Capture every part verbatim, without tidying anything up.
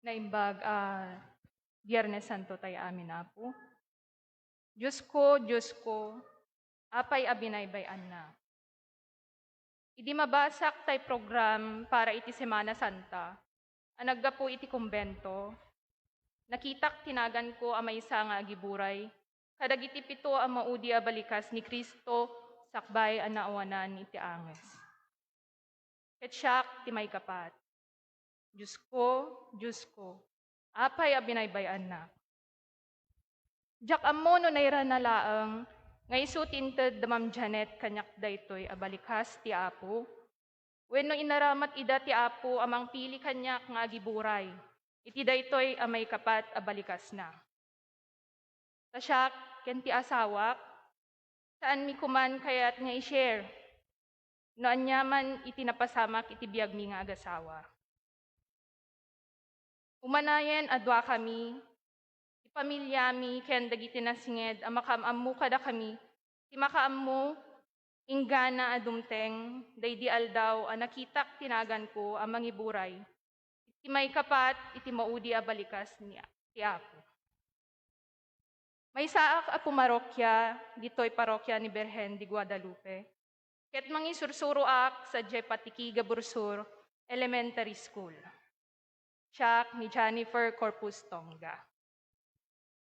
Naimbag a Biyernes Santo tayo amin, Apo. Diosko, Diosko, apay a binaybay-annak? Idi mabasak tay program para iti Semana Santa a naggapu iti kumbento, nakitak ti naganko a maysa nga agiburay kadagiti pito a maudi a balikas ni Cristo sakbay a naawanan iti anges. Ket siak ti maikapat. Diosko, Diosko, apay a binaybay-annak? Diak ammo no nairana laeng nga isu ti inted da Ma'am Janet kaniak daytoy a balikas ti Apo, wenno inaramat ida ti Apo a mangpili kaniak nga agiburay iti daytoy a maikapat a balikasna. Ta siak ken ti asawak, saanmi koman kayat nga i-share no aniaman iti napasamak iti biagmi nga agasawa. Umanayen a duakami, ti pamilyami ken dagiti nasinged a makaam-ammo kadakami ti makaammo inggana a dumteng daydi aldaw a nakitak ti naganko a mangiburay iti maikapat iti maudi a balikas ni ti Apo. Maysaak a pumarokia ditoy parokia ni Birhen de Guadalupe, ket mangisursuroak sadiay Patiquiga Bursur Elementary School. Siak ni Jennifer Corpus Tonga.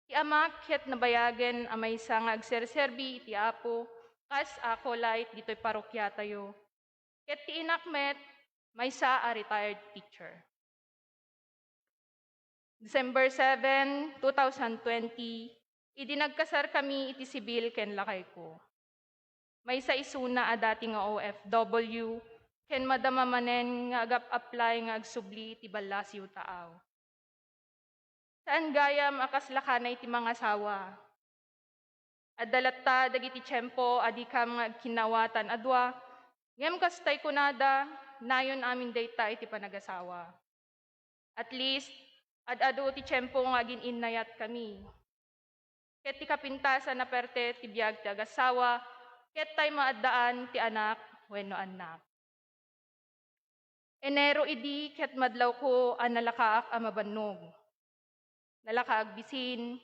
Ti amak ket nabayagen a maysa nga agserserbi iti Apo kas acolyte ditoy parokiatayo, ket ti inak met maysa a retired teacher. December seven, two thousand twenty, idi nagkasarkami iti sibil ken lakayko. Maysa isuna a dati nga O F W ken madama manen nga agap-apply nga agsubli iti ballasiw taaw. Saan gayam a kasla kanay ti mangasawa. Adda latta dagiti tiempo a dikam nga agkinnawatan a dua, ngem kastay kunada, nayon amin dayta iti panagasawa. At least, ad-adu ti tiempo nga agin-innayatkami. Ket ti kapintasan a parte ti biag ti agasawa, ket tay maaddaan ti anak wenno annak. Enero idi ket madlawko a nalakaak a mabannog. Nalakaag bisin,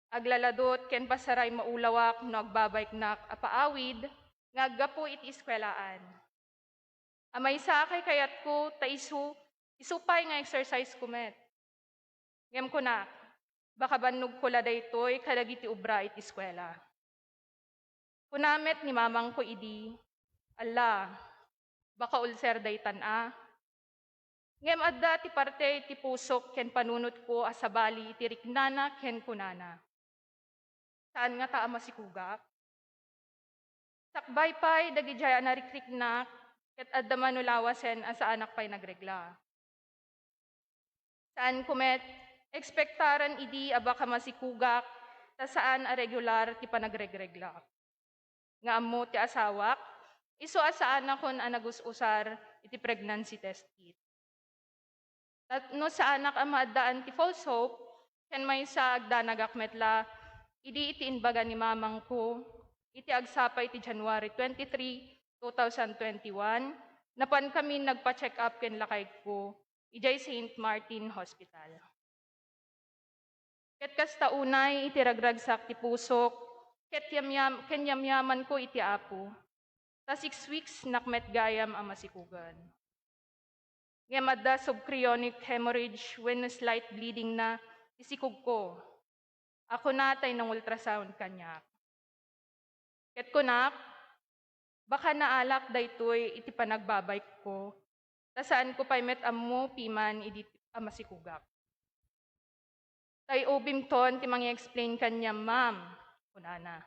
aglaladot ken pasaray maulawak no agbabayknak a paawid nga aggapu iti eskuelaan. A maysa a kaykayatko ta isu, isu pay nga exercise ko met. Ngem kunak, baka bannogko la daytoy kadagiti obra iti eskuela. Kuna met ni mamangko idi, "Alla, baka ulcer daytan a." Ngem adda ti parte ti pusok ken panunotko a sabali iti riknana ken kunana, "Saan ngata a masikugak?" Sakbay pay dagidiay a narikriknak, ket adda mano lawasen a saanak pay nagregla. Saanko met, ekspektaren idi a baka masikugak, ta saan a regular ti panagregreglak. Nga ammo ti asawak, isu a saanakon a nagus-usar iti pregnancy test kit. Tapno saanak a maaddaan ti false hope, ken maysa agdanagak met la idi iti imbaga ni mamangko iti agsapa iti January twenty-three, two thousand twenty-one, napankami nagpa-check up ken lakayko idiay Saint Martin Hospital. Ket kasta unay iti ragragsak ti pusok, ket yamyam-, ken yamyamanko iti Apo, ta six weeks nak met gayam a masikugan. Ngem adda subchorionic hemorrhage wenno slight bleeding na ti sikugko. A kuna tay nangultrasound kaniak. Ket kunak, baka naalak daytoy iti panagbabaykko, ta saanko pay met ammo piman idi a masikugak. "Tay ubimton ti mangi-explain kaniam, ma'am," kunana.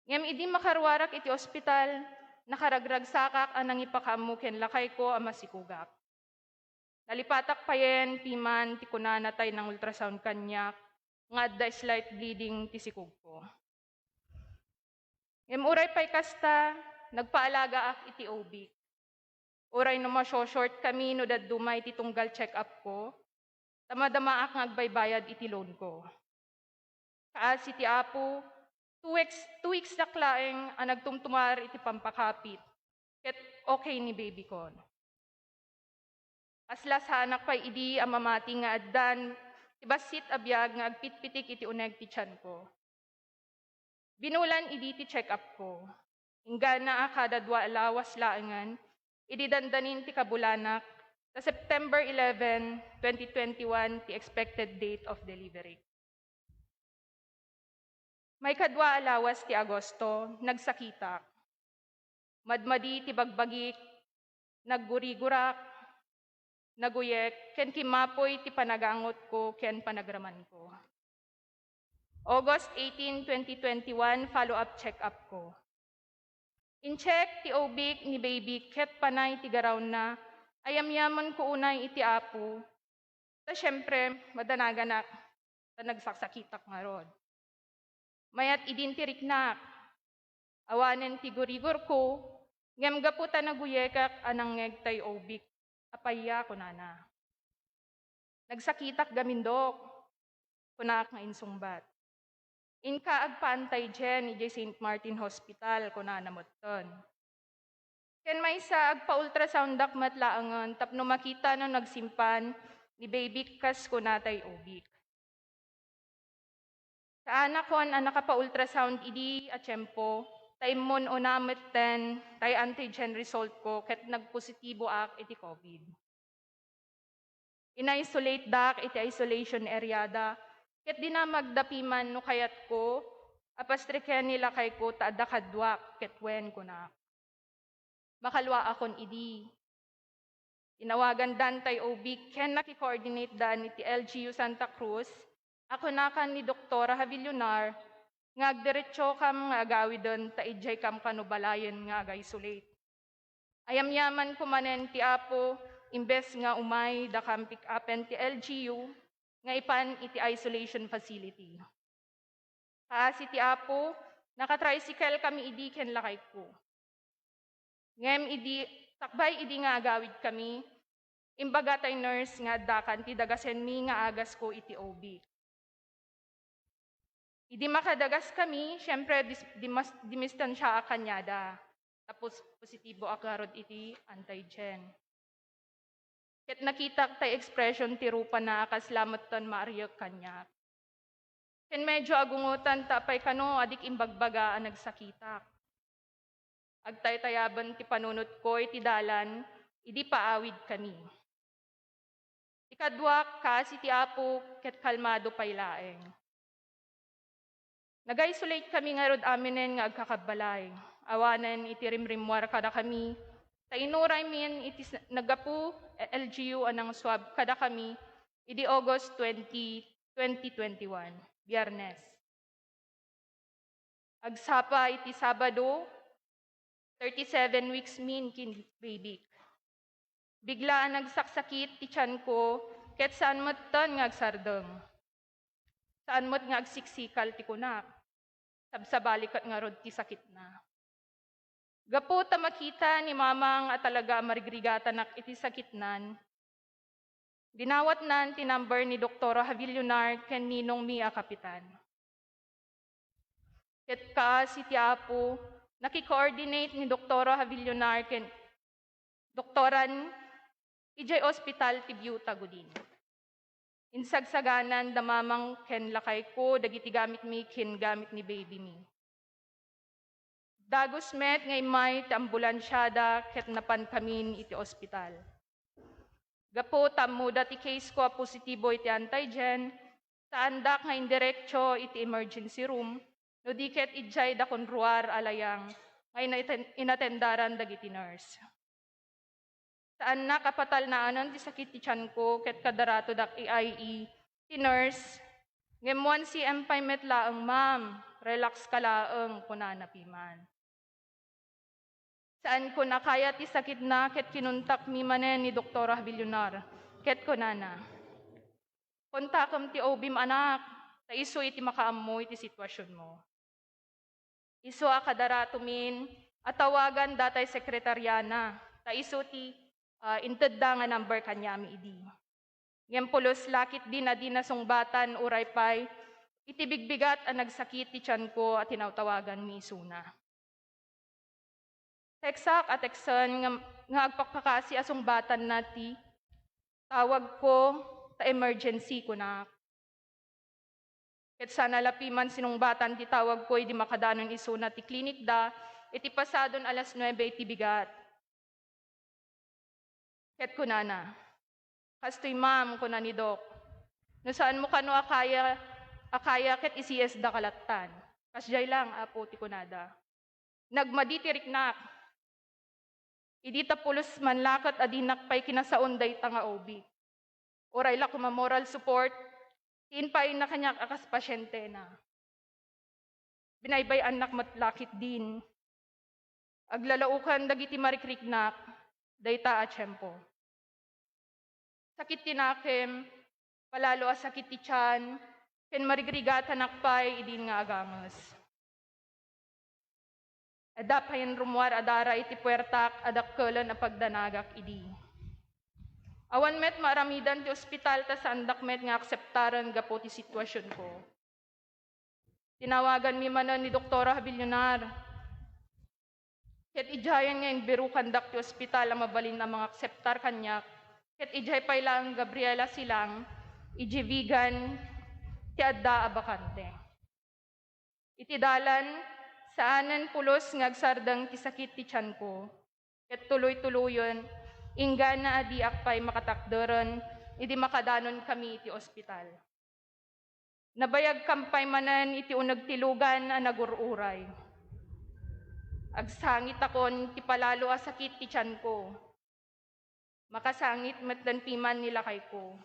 Ngem idi makaruarak iti ospital, nakaragragsakak a nangipakaammo ken lakayko a masikugak. Nalipatak payen piman ti kunana tay nangultrasound kaniak nga adda slight bleeding ti sikugko. Ngem uray pay kasta, nagpaalagaak iti O B. Uray no masyo-short kami no dadduma iti tunggal check-up ko, ta madamaak nga agbaybayad iti loan ko. Kaasi ti Apo, two weeks, two weeks dak laeng a nagtumtumar iti pampakapit, ket okay ni baby ko. Kasla saanak pay idi a mamati nga addan ti bassit a biag nga agpitpitik iti uneg ti tianko. Binulan idi ti check-up ko. Inggana a kada dua a lawas laengen, idi dandanin ti kabulanak, ta September eleven, twenty twenty-one ti expected date of delivery. Maikadua a lawas ti Agosto, nagsakitak. Madmadi ti bagbagik, naggurigurak, naguyek, ken kimmapuy ti panagangotko ken panagramanko. August eighteen, twenty twenty-one, follow-up check-up ko. Incheck ti ubik ni baby ket panay ti garawna, ayamyamanko unay iti Apo. Ta siempre, madanaganak, ta nagsaksakitak ngarud. Mayat idin ti riknak. Awanen ti gurigurko, ngem gapu ta naguyekak a nangngeg tay ubik. Apay a kunana. Nagsakitak gamin, Dok, kunak nga insungbat. Inka agpa-antigen idiay Saint Martin Hospital, kunana metten. Ken maysa, agpa-ultrasoundak met laengen tapno makita no nagsimpan ni baby kas kuna tay ubik. Saanakon a nakapa-ultrasound idi a tiempo, ta immun una metten tay antigen result ko ket nagpositiboak iti COVID. Ina-isolatedak iti isolation areada, ket dinamagda piman no kayatko a pastriken ni lakayko ta adda kaduak ket wen kunak. Makalua akon idi. Tinawagandan tay ubik ken nakikoordinatedan iti L G U Santa Cruz a kunakan ni Doktora Javillonar nga agdiretsokam nga agawiden ta idiaykam kano balayen nga aga-isolate. Ayamyamanko manen ti Apo, imbes nga umay dakam pick-upen ti L G U nga ipan iti isolation facility. Kaasi ti Apo, nakatricycle kami idi ken lakayko. Ngem idi, sakbay idi nga agawid kami, imbaga tay nurse nga addakan ti dagasenmi nga agasko iti O B. Idi makadagas kami, siyempre, dis-, dimas-, dimistansiaak kaniada. Tapos, positibo ak ngarud iti antigen. Ket nakitak tay expression ti rupana a kasla metten maariek kaniak. Ken medyo agungotan ta apay kano a dik imbagbaga a nagsakitak. Agtaytayaben ti panunotko iti dalan idi paawid kami. Ikaduak, kaasi ti Apo ket kalmado pay laeng. Nag-isolate kami ngarud aminen nga agkakabbalay. Awanen iti rimrimmuar kadakami, ta inuraymin iti s-, naggapu, L G U a nang-swab kadakami idi August twenty, twenty twenty-one, Biyernes. Agsapa iti Sabado, thirty-seven weeks min ken baby. Bigla a nagsaksakit ti tianko, ket saan metten nga agsardeng. Saan met nga agsiksikal ti kunak. Sabsabali ket ngarud ti sakitna. Gapu ta makita ni Mamang a talaga a marigrigatanak iti sakitnan, dinawatnan ti number ni Doktora Javillonar ken ninongmi a kapitan. Ket kaasi ti Apo, naki-coordinate ni Doktora Javillonar ken doktoran idiay ospital ti Biuta Godin. Insagsaganan da Mamang ken lakayko dagiti gamitmi ken gamit ni babymi. Dagus met nga immay ti ambulansiada ket napankamin iti ospital. Gapu ta ammoda ti case ko a positibo iti antigen, saandak nga indiretso iti emergency room, no di ket idiay dakon ruar a layang nga inaten-, inatendaran dagiti nurse. Saannak a patalnaanen ti sakit ti tianko ket kadaratodak i-I E ti nurse, ngem one C M pay met laeng, ma'am. Relax ka laeng, kunana piman. Saankon a kaya ti sakitna ket kinuntakmi manen ni Doktora Javillonar ket kunana, "Kontakem ti O B-m, anak, ta isu iti makaammo iti situasionmo." Isu a kadaratomin a tawagan datay sekretariana, ta isu ti, ah, intedda nga number kaniami idi. Ngem pulos la ketdin a di nasungbatan uray pay iti bigbigat a nagsakit ti tianko a tinawtawaganmi isuna. Teksak a teksen nga, nga agpakpakasi a sungbatanna ti Tawagko ta emergency, kunak. Ket sana la piman sinungbatan ti tawagko idi makadanon isuna ti klinikda iti pasadon alas nuebe iti bigat. Ket kunana, "Kastoy, ma'am," kuna ni Doc, "no saanmo kano a kaya, a kaya ket i-C S da ka lattan." "Kasdiay lang, Apo," ti kunada. Nagmadi ti riknak. Idi ta pulos man la ket a dinak pay kinasaon dayta nga O B. Uray la koma moral support ti impaayna kaniak a kas pasientena. Binaybay-annak met la ketdin. Aglalaokan dagiti marikriknak dayta a tiempo. Sakit ti nakem, palalo a sakit ti tian, ken marigrigatanak pay idin nga aganges. Adda payen rummuar a dara iti puertak a dakkelen a pagdanagak idi. Awan met maaramidan ti ospital ta saandak met nga akseptaren gapu ti situasionko. Tinawaganmi manen ni Doktora Habillonar. Ket idiayen nga imbirukandak ti ospital a mabalin a mangakseptar kaniak, ket idiay pay laeng Gabriela Silang, idiay Vigan, ti adda a bakante. Iti dalan, saanen pulos nga agsardeng ti sakit ti tianko, ket tuloy-tuloyen, inggana a diak pay makatakderen idi makadanon kami iti ospital. Nabayagkan pay manen iti uneg ti lugan a nagur-uray. Agsangitakon ti palalo a sakit ti tianko. Makasangit metten piman ni lakayko.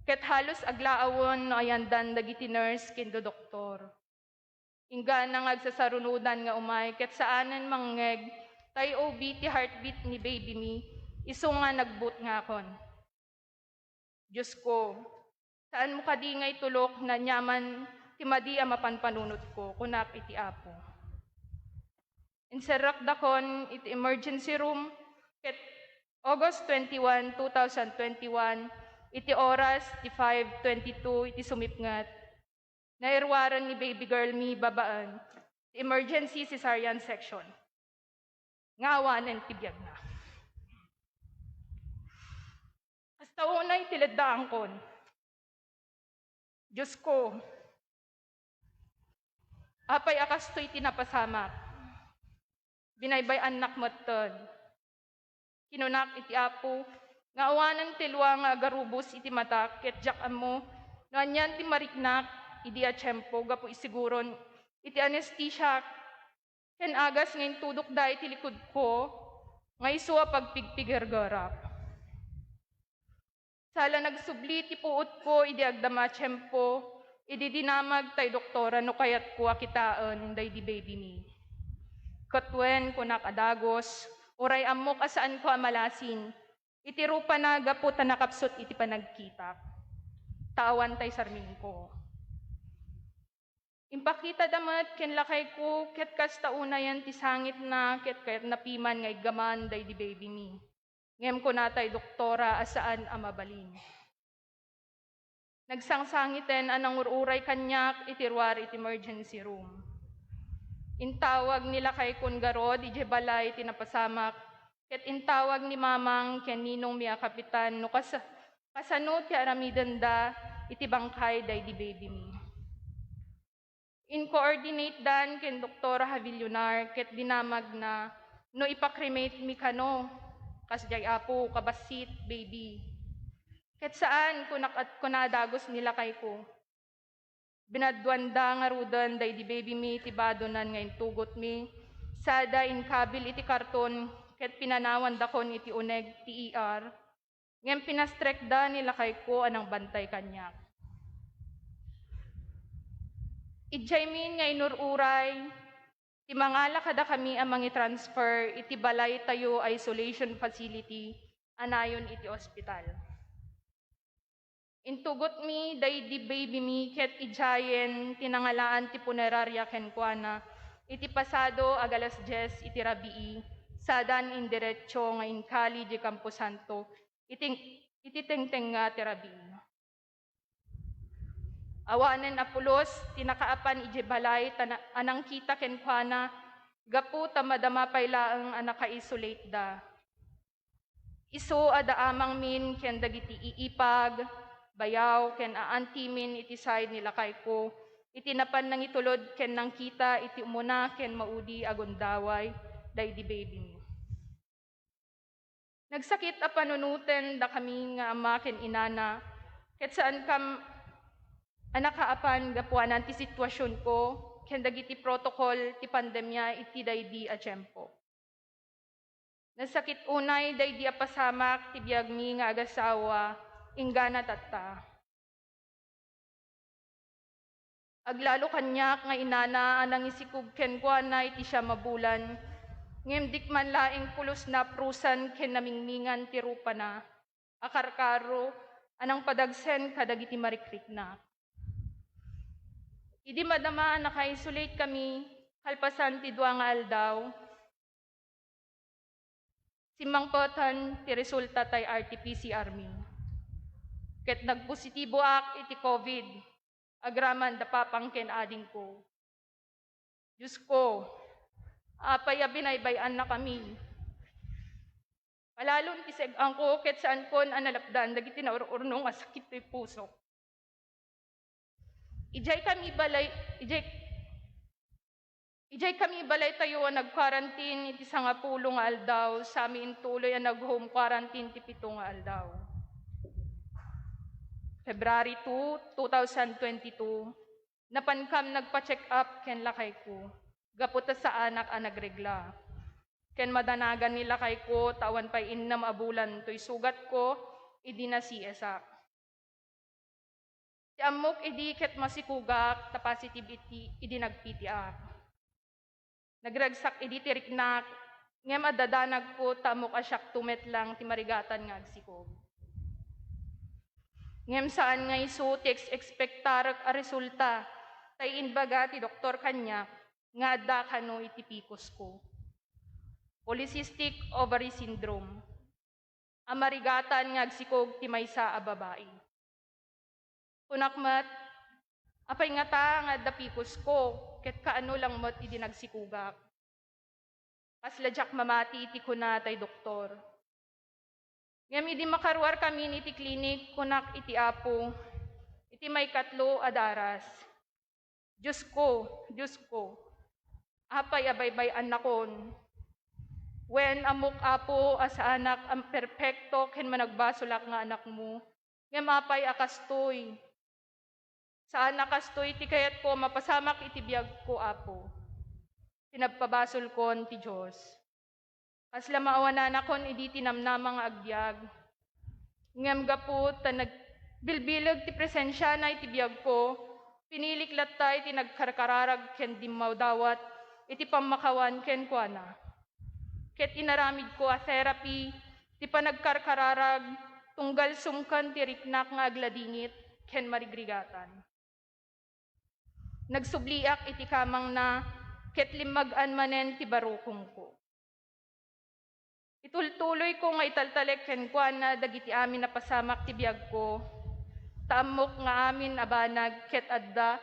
Ket halos aglaawen no ayandan dagiti nurse ken doktor. Inggana nga agsasarunodan nga umay ket saanen mangngeg ta i-O B ti heartbeat ni baby mi isu nga nagbutngakon. "Diosko, saanmo kadi nga itulok nga aniaman ti madi a mapanpanunotko?" kunak iti Apo. Inserrakdakon iti emergency room ket August twenty-one, two thousand twenty-one, iti oras ti five twenty-two iti sumipnget, nairuaren ni baby girl mi babaen ti emergency cesarean section. Nga awanen ti biagna. Kasta unay ti leddaangkon. Diosko, apay a kastoy ti napasamak? Binaybay-annak metten. Kinunak iti Apo nga awanen ti lua nga agarubos iti matak ket diak ammo no anian ti mariknak idi a tiempo gapu isiguron iti anesthesia ken agas nga intudokda iti likudko nga isu a pagpigpigergerak. Sala nagsubli ti puotko idi agdama a tiempo, idi dinamag tay doktora no kayatko a kitaen daydi baby mi. Ket wen, kunak a dagus, uray ammok a saanko a malasin iti rupana gapu ta nakapsut iti panagkitak. Ta awan tay sarmingko. Impakitada met ken lakayko ket kasta unayen ti sangitna ket kayatna piman nga iggaman daydi baby mi. Ngem kuna tay doktora a saan a mabalin. Nagsangsangiten a nangur-uray kaniak iti ruar iti emergency room. Intawag ni lakaykon garud idiay balay ti napasamak ket intawag ni mamang ken ninong mi a kapitan no kas-, kasano ti aramidenda iti bangkay daydi baby mi. In-coordinate dan ken Doktora Havillonar ket dinamagna no ipa-cremate mi kano. Kasdiay, Apo, kabassit, baby. Ket saan, kunak-, kuna dagus ni lakayko. Binaduanda ngaruden daydi baby mi ti badonan nga intugot mi, sada inkabil iti karton ket pinanawandakon iti uneg ti E R. Ngem pinastrekda ni lakayko a nangbantay kaniak. Idiaymin nga inur-uray ti mangala kadakami a mangitransfer iti balaytayo a isolation facility a nayon iti ospital. Intugotmi daydi baby mi ket idiayen ti nangalaan ti puneraria kenkuana iti pasado a alas dies iti rabii, sadan indiretso nga inkali di Camposanto iti, iti tengtengnga ti rabii. Awanen a pulos ti nakaapan idiay balay ta na-, a nangkita kenkuana gapu ta madama pay laeng a naka-isolate da. Isu a daamangmin ken dagiti iipag, bayaw, ken aantimin iti said ni lakayko, iti napan nangitulod ken nangkita iti umuna ken maudi a gundaway daydi babymi. Nagsakit a panunoten dakami nga ama ken inana, ket saan kam a nakaapan gapuanan ti situasionko ken dagiti protocol ti pandemia iti daydi a tiempo. Nasakit unay daydi a pasamak ti biagmi nga agasawa, inggana tatta. Aglalo kaniak nga inana a nangisikog kenkuana iti siam a bulan, ngem dikman laeng pulos naprusan ken namingmingan ti rupana a karkaro a nangpadagsen kadagiti marikriknak. Idi madama a naka-isolate kami, kalpasan ti dua nga aldaw, simmangpetan ti resulta tay R T P C R mi. Ket nagpositiboak iti COVID, agraman da papang ken adingko. Diosko, apay a binaybay-annakami? Palalon ti seg-angko ket saankon a nalapdan dagiti naur-urno nga sakit ti pusok. Idiay kami balay, idiay, idiay kami balaytayo a nag-quarantine iti sangapulo nga aldaw, sami intuloy a nag-home quarantine ti pito nga aldaw. February two, two thousand twenty-two, napankam nagpa-check up ken lakayko, gapu ta saanak a nagregla. Ken madanagan ni lakayko ta awan pay innem a bulan toy sugatko idi na-C S ak. Ti ammok idi ket masikogak ta positive iti, idi nag-P T R. Nagragsak idi ti riknak, ngem adda danagko ta ammok a siakto met lang ti marigatan nga agsikog. Ngem saan nga isu ti ex-, ekspektarek a resulta, tay imbaga ti doktor kaniak nga adda kano iti P C O S ko. Polycystic ovary syndrome. A marigatan nga agsikog ti maysa a babai. Kunak met, apay ngata nga adda P C O S ko, ket kaano lang met idi nagsikogak? Kasla diak mamati iti kuna tay doktor. Ngem idi makaruar kamin iti klinik, kunak iti Apo, iti maikatlo a daras, Diosko, Diosko, apay a baybay-annakon? Wen, ammok, Apo, a saanak a perpekto ken managbasolak nga anakmo, ngem apay a kastoy? Saan a kastoy ti kayatko a mapasamak iti biagko, Apo. Pinagpabasolkon ti Dios. Kasla maawananakon idi ti namnama nga agbiag. Ngem gapu ta nagbilbileg ti presensiana iti biagko, pinilik latta iti nagkarkararag ken dimmadawat iti pammakawan kenkuana. Ket inaramidko a therapy ti panagkarkararag tunggal sumken ti riknak nga agladingit ken marigrigatan. Nagsubliak iti kamangna ket limmag-an manen ti barukongko. Itultuloyko nga italtalek kenkuana dagiti amin a pasamak ti biagko, ta ammok nga amin a banag ket adda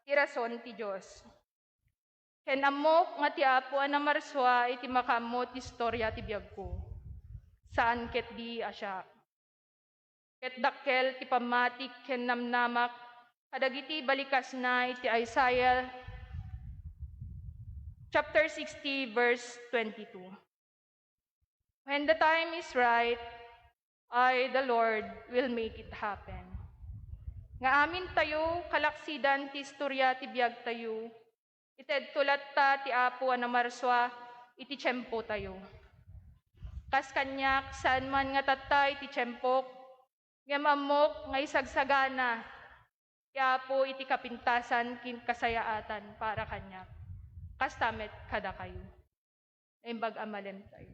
ti rason ti Dios. Ken ammok nga ti Apo a namarsua iti makaammo ti istoria ti biagko. Saan ketdi a siak. Ket dakkel ti pammatik ken namnamak kadagiti balikasna iti Isaiah chapter sixty, verse twenty-two. "When the time is right, I, the Lord, will make it happen." Nga amintayo, kalaksidan ti istoria ti biagtayo, itedto latta ti Apo a namarsua iti tiempotayo. Kas kaniak, saan man nga tatta iti tiempok, ngem ammok nga isagsagana ti Apo iti kapintasan ken kasayaatan para kaniak. Kasta met kadakayo. Naimbag a malemtayo.